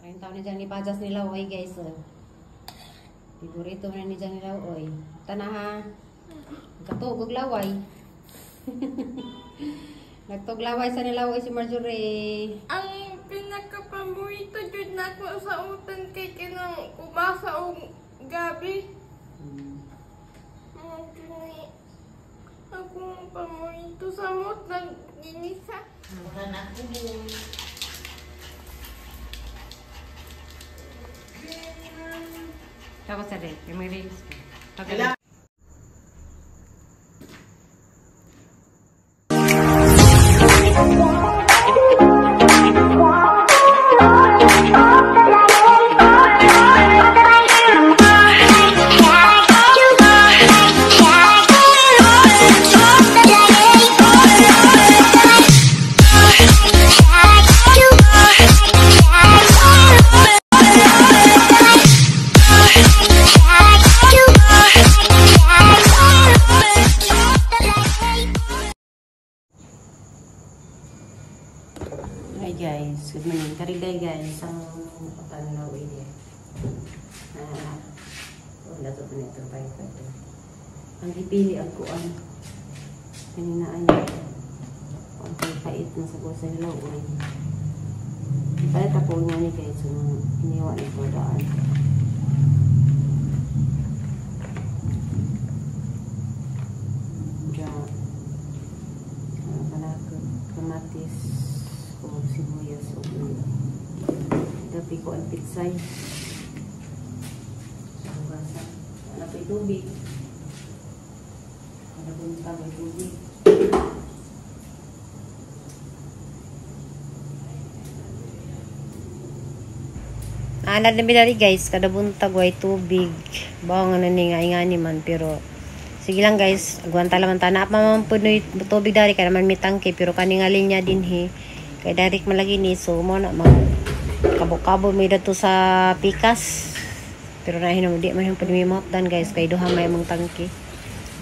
Parang taon ni dyan ni Pajas nila, oy guys. Oh. Favorito na ni dyan nila, oy. Tanaha. Katugog laway. Nagtuglaway sa nila, oy si Marjorie. Ang pinakapaborito jud nako sa utan kay kinang kubasa og gabi. Ni akong paborito sa mot nagginisa. Wala na ako. Tapos sa rin, may reels. Hello. Hi guys, good morning. Kariday guys, ang patanaw ini. Wala to pa nito, tripod. Ang gipili ang kuan. Kanina ay ang pait na sa kusa nila uy. Ipalit ako nga ni guys, so iniwa ni ko daan. Ja, kamatis o sibuyas o dapi ko ang pitsay. Sa wala pa'y tubig. Wala pa'y tubig. Anad na bidari guys, kada buntag way tubig. Bawang ano ni nga ingani man pero sige lang guys, agwanta laman ta na pa man punoy tubig dari kay naman may tangke pero kani nga linya dinhi kay direct malagi ni so mo na mag kabo-kabo may dato sa pikas. Pero na hinom di man yung pud dan guys kay duha may among tangke.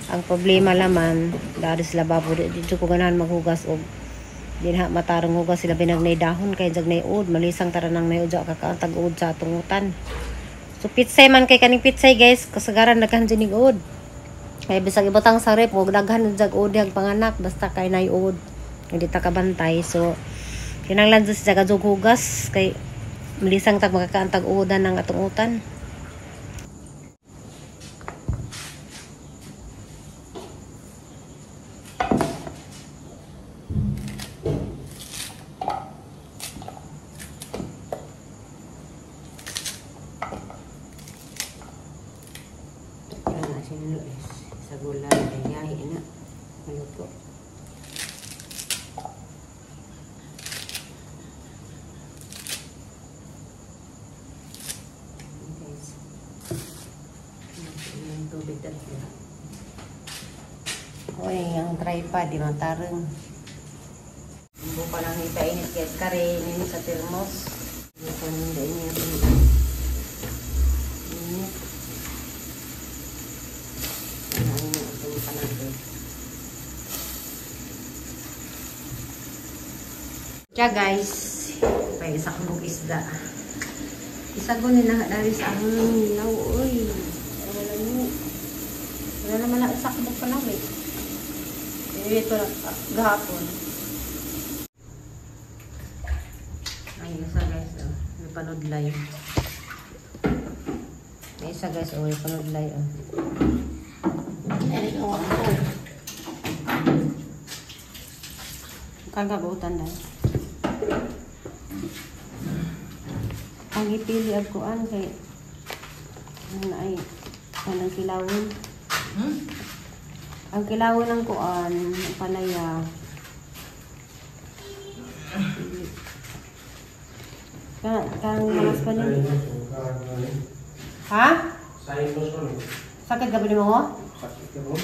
Ang problema laman dari sila babo dito ko ganahan maghugas og dinha matarong hugas sila binagnay dahon kay jag nay ud malisang tara nang nay udja kakaantag ud sa atong utan. So pitsay man kay kaning pitsay guys kasagaran daghan jud nig ud. Kay bisag ibutang sa rep og daghan jag ud ang panganak basta kay nay ud hindi ta kabantay. So kinahanglan jud siya kadtog hugas kay malisang tag makakaantag udan ang atong utan. Sa gulay ay yahi na maluto. Guys, yung tubig dito. Oy, ang tripod di matareng. Buka lang ipainit guys kare ini sa termos. Buka nang init. Init. Kaya guys, may isa kong isda. Isago nila dari sa ang nilaw, oy. Wala ni. Wala naman na isa kong panamit. Ito gahapon. Ay, isa guys, oh. May panudlay. May isa guys, oh, may panudlay, oh. Ay, oh, kagabutan na. Ang ipili ang kuan kay ano ay anang kilawon. Ang kilawon ng kuan palaya. Kang malas pa ni. Ha? Sakit ka ba ni mo? Sakit ka mo?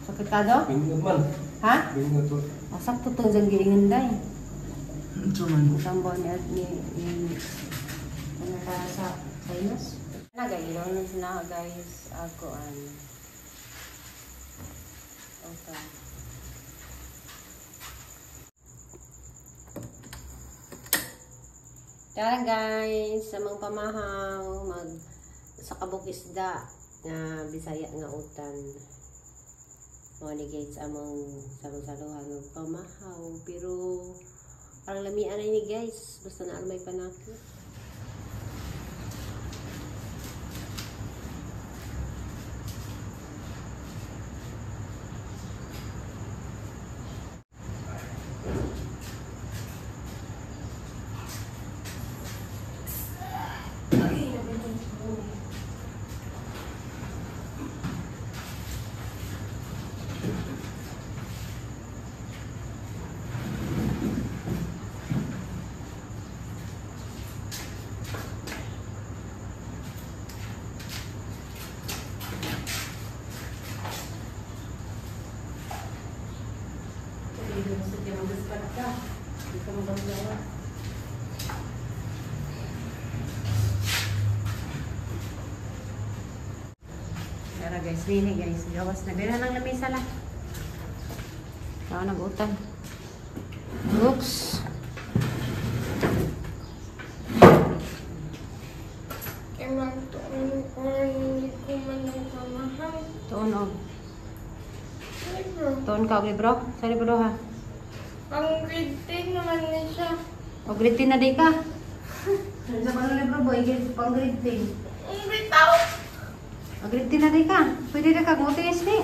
Sakit ka do? Bingot man. Ha? Bingot to. Sakto tong jang giingon day. Unsa man? Sambo ni ano para sa sinus. Na guys, na guys ako an. Okay. Tara guys, sa mga pamahaw, mag sa kabuk isda nga Bisaya nga utan. Mga ni guys among salo-saluhan ng pamahaw, pero parang lamian ay ni guys, basta na may panakit. Tara guys, nini guys, gawas na. Bira ng lamesa la. Tao nag-utang. Oops. Kaya magtuon ko, hindi ko man ang pamahaw. Tuon og. Libro. Tuon ka og libro? Sa libro ha? Pang grade 10 naman na siya. O grade 10 na di ka. Sa pang libro boy, pang grade 10. Ang bitaw! O grade 10 na di ka. Pwede na ka ngutis ni.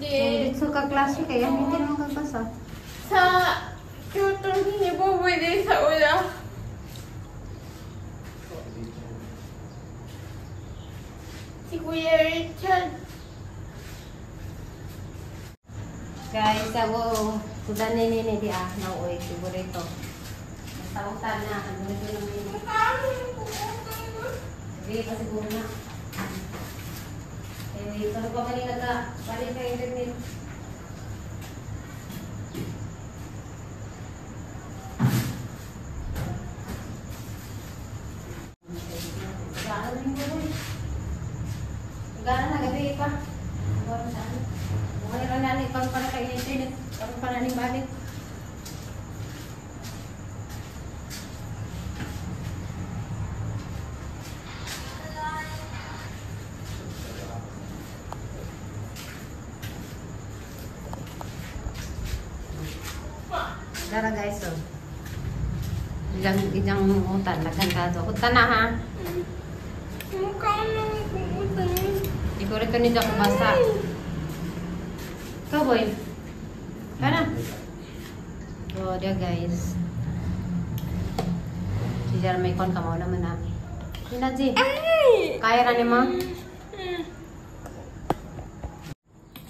Di. So ka klase kaya hindi naman ka basa. Sa tutor ni Boboy din sa ula. Si Kuya Richard. Guys, ako sudan ni nini di ah, nauoy siguro ito. Basta utan na, ano ito naman yun. Magkano yung pupunta ko? Sige, pa siguro na. Eh, pero pa kanina ka, balik ka internet. Gana na yung buhay. Gana na, gabi pa. Gana na. Buhay ra na ni pang para kay internet, pang para ning balik. Dara guys, oh. Ilang utan, nagkantado. Utan na ha. Magkano yung pupunta niyo? Siguro ito nito ako basa. Ikaw, boy. Tara. Oh, dia guys. Si Jar may kon kamaw naman na. Sina, Ji? Ay! Kaya ra ni mo?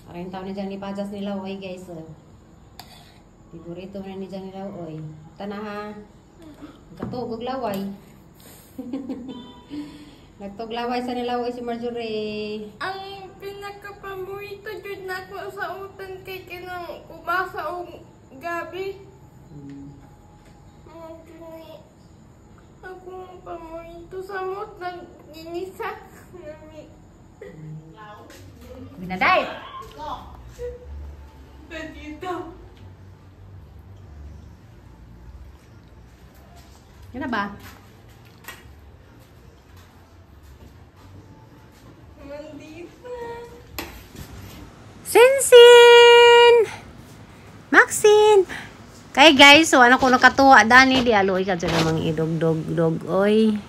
Parang yung taon ni Jan ni Pajas nila, oy guys. Oh. Favorito na ni Jan nila, oy. Tana ha. Katugog laway. Nagtuglaway sa nila, oy si Marjorie. Ang pinakapaborito jud nako sa utan kay kinang kubasa og gabi. Mo ni akong paborito sa mot nagginisa nami. Binaday! Dito. Yun na ba? Mandita. Sinsin! Maxine! Kay guys, so ano ko nakatuwa dani di aloy ka dyan namang idog dog dog oy.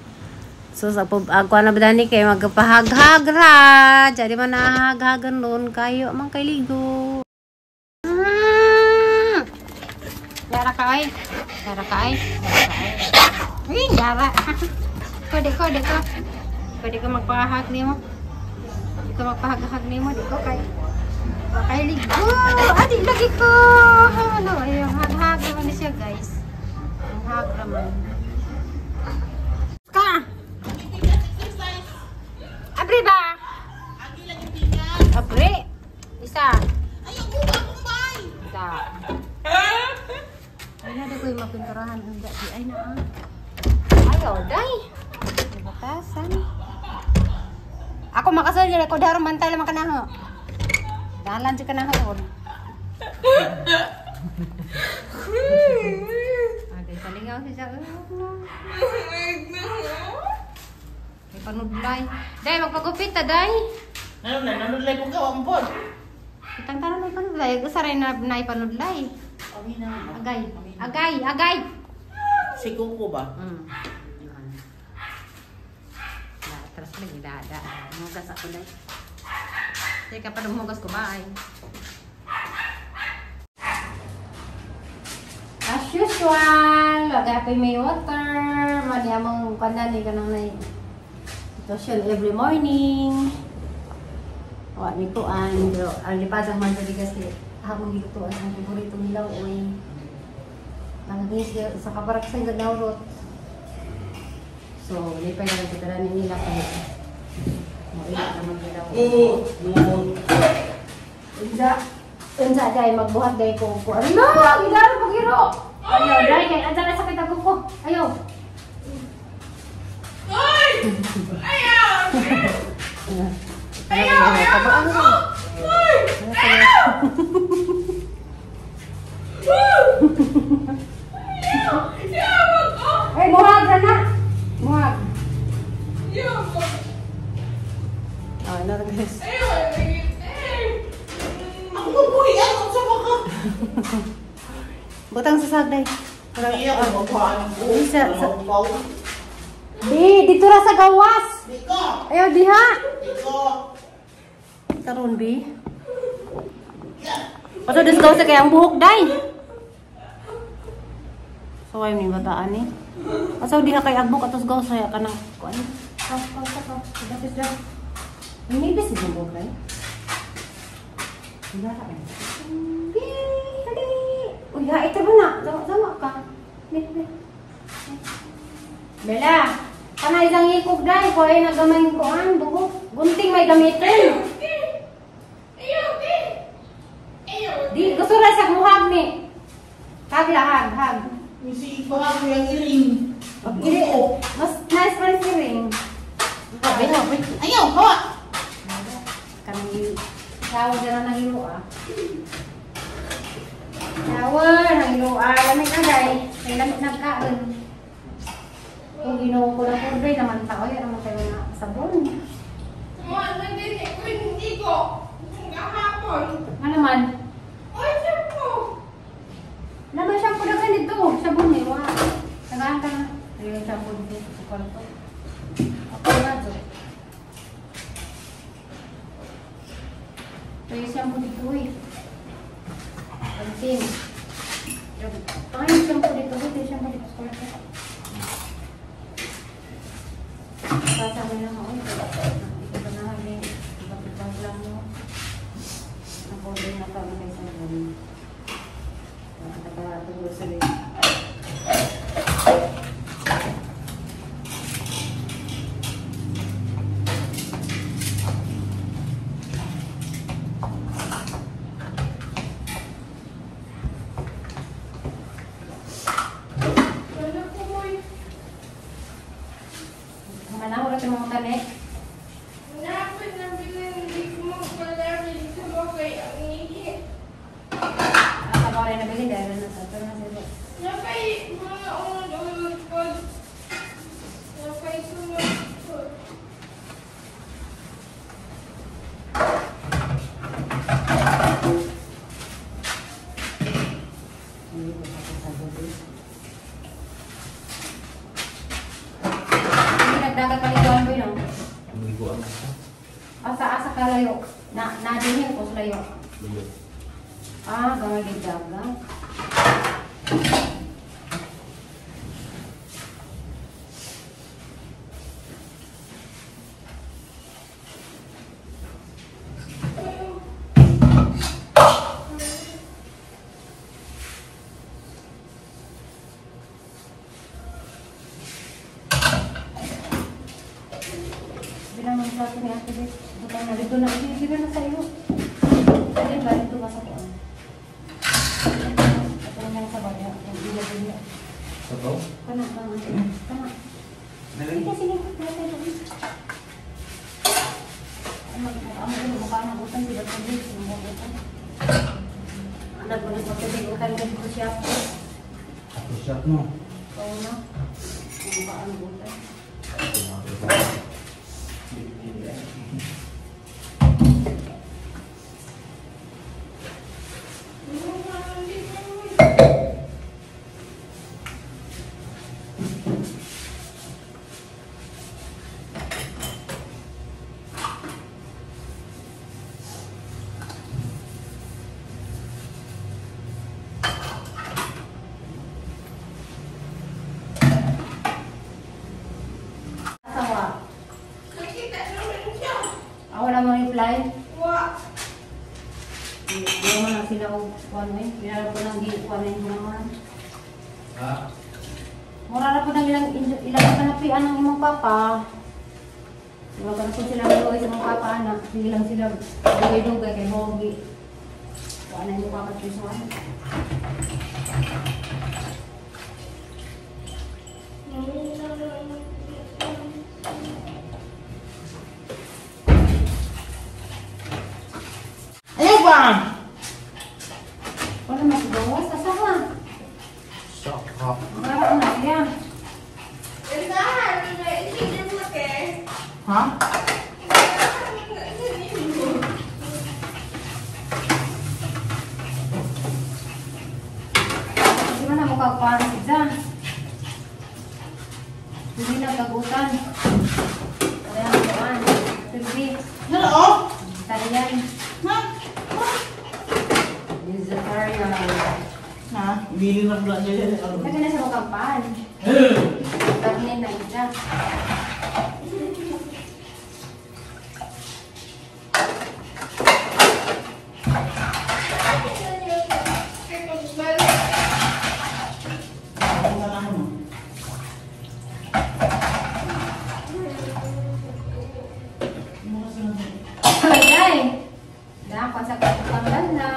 So sa pub ako na ba dani kay magpahaghag ra. Jadi man nahaghagan noon kayo man kay ligo. Dara ka ay. Dara ka ay. Dara ka ay. Ay, dara. Pwede ko, di ko. Pwede ko magpahag nimo. Di ko magpahaghag nimo, di ko kay. Kay ligo. Adi lagi ko. Ano, ay haghag naman siya, guys. Ang hag raman. Ka. Abri ba? Abri. Isa. Ayaw, buka akong bay! Isa. Ay na, di ko yung mapinturahan. Hindi, di ay na ah. Ayaw, day. Batasan. Ako makasal dyan. Ako daron bantay lamang ka na ho. Dalan siya ka na ho. Ah, guys, Kalingaw siya. May panudlay. Day, magpagupit ta, day. Nanudlay po ka, wampon. Kitang tanan may panudlay. Usa rin na ipanudlay. Agay. Agay, agay. Si Kuko ba? Atras lagi, dada. Mugas ako, day. Teka, pa mugas ko ba ay? As usual, lagay may water. Mali among pandani ka nang nai. Sitwasyon every morning. Wa ni kuan, pero ang lipadang man dali kasi akong gilutuan ang paborito nila oy. Nagagis sa kaparak sa gagawrot. So, lipay na lang kita nila kay mo ila naman nila. Unsa unsa day magbuhat day ko ko. Ano? Gidaro pagiro. Ayaw day kay ansa na sakit ako ko. Ayaw. Ay! Ayaw! Ayaw! Ayaw! Ay! Ayaw! Ayaw! Ayaw! Ay, muhag na na! Muhag. Ayaw! Oh, ano na guys? Ayaw! Ako mabuhi! Ano sa baka? Butang sa sagday. Hindi ako magbuhaan ng buhok. Di, dito ra sa gawas! Diko! Ayaw, diha! Diko! Karon, bi. Paso, dus gawas sa kayang buhok, day! So, ayaw ni bataan eh. Asaw, diha kay agbok atos gawas saya ka ng kuan. Kaw, kaw, kaw, kaw. Dapis daw. Nipis yung buhok, day. Wala ka. Bi, hali! Uy, ha, ito ba na? Sama ka. Bi, bi. Bella, kanay isang ikog day. Kung ay nagamay kuan, buhok. Gunting may gamitin. Di, gusto ra sa muhag ni. Hag la, hag, hag. Misi bahag mo yung iring. Iri, mas nice pa rin si ring. Ayaw, hawa! Kami, shower na lang ng ah. Shower, ng ah. Lamig na day. May lamig na kaon. Kung ginoo ko na kurbe naman tao, yan naman tayo na sabon. Ano din eh, hindi ko. Kahapon. Ano naman? Oy, shampoo! Naman shampoo na ganito. Sabon eh, wa. Tagaan ka na. Ayun, shampoo dito sa kwarto. Ako na to. Ito yung shampoo dito eh. Pansin. Ay, yung shampoo dito. Ito yung shampoo dito sa kwarto. Sasama na ako. Ito ba na kami? Iba't-ibang lang mo. Ako din na kami kay sabon. Nakakatulog sa rin. Wala ko, boy. Manahol at mga tani. Napin na bilhin, hindi ko magpalarin sa mga ang ihi. Asa ko rin nabili dahil na sa ito na sila. Napay mga unod-unod po. Napay sunod po. Hindi nagdagat paliguan ko yun. Maliguan. Asa-asa ka layo. Na nadinhin ko sa layo. Layo. Ah, gamay gid dagat. Bilang ng plato ni Ate Beth. Butang na dito na. Sige na sa iyo. Pwede ba dito ba sa kuan? Ito na lang sa bagay. Bila-bila. Sabaw? Kana, kana. Kana. Sige, sige. Ang mukha ng utang, di ba tubig? Ang utang. Anak mo na sa tubig, utang ka dito siya. Ako siya, no? na. Ano ba ang gulay? Asawa. Nakita naman siya. Ah, wala mo reply? Wa. Hindi mo lang sila og kuan eh. Kilala po nang gi kuan eh naman. Ha? Mura ra po nang ilang ilang kanapian ang imong papa. Wala ka na po sila dugay sa imong papa anak. Sige lang sila dugay-dugay kay mogi. Kuan na imong papa chisuan. Ayaw ba? Wala masigawas asawa. Saka. Mura na siya. Isahan na sige mo ke. Ha? Isahan na sige mo. Di ba na mo kagkuan si Za? Hindi na kagutan. Kaya ang kuan. Turbi. Ano oh? Italian. Ha? Vegetarian. Ha? Bili na pala niya. Lagi na sa mukhang pan. Karne na isa. Kay pagbalik. Ay! Dapat sa katambal na.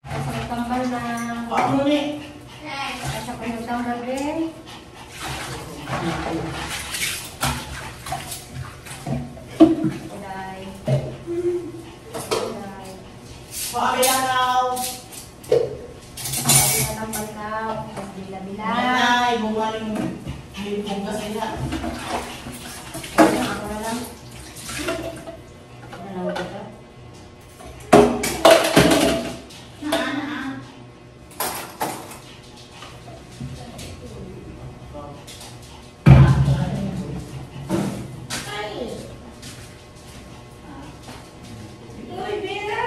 Sa katambal na. Paano ni? Sa katambal din. Day. Day. Paano? Sabi na tambal ka. Tapos bila-bila. Nanay, gumawa mo. Hindi kong kasi na. Ako na lang. Ako na lang dito. Ay. Uy, Bina.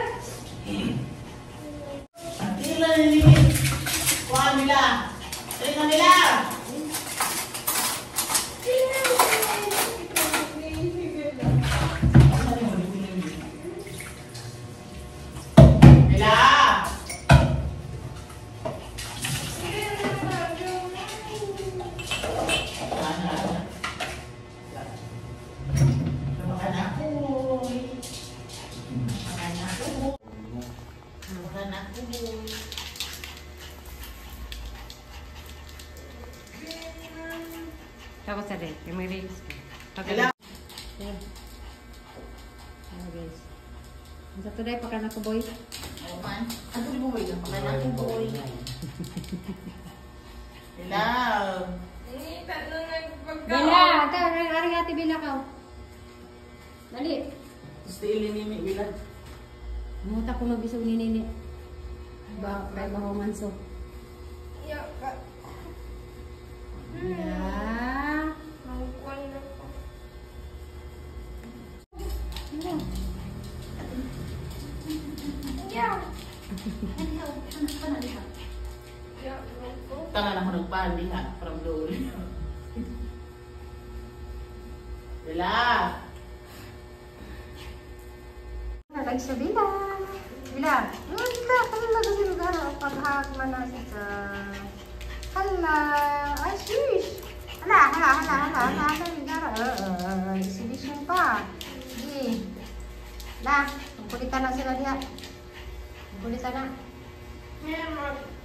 Tila ni Kuha nila. Tila nila. Bina. Nila. Makan ako. Makan ako. Makan ako. Tapos na rin. Yung may reels. Wala. Yan. Ano guys. Ang sa today, pakan ako boy. Ano Ano di boy? Makan ako boy. Nila. Nita na nagpagkaon. Bella! Ate, ari ate Bella ka. Dali. Still ni ni Bila. Muta ko magbisog ni Nini. Ba, kay ba manso. Ya, ka. Ya. Mangkuan na ko. Ano? Ya. Ya, mangko. Tanga na ko nagpaan diha from doon. Bila. Nalag siya Bella. Bella. Hala, hala kasi lugar. Paghag man na siya. Hala. Ay, sheesh. Hala, hala, hala, hala, hala, hala, lugar. Exhibition pa. Sige. La, kulitan na sila diha. Kulitan na. Meron.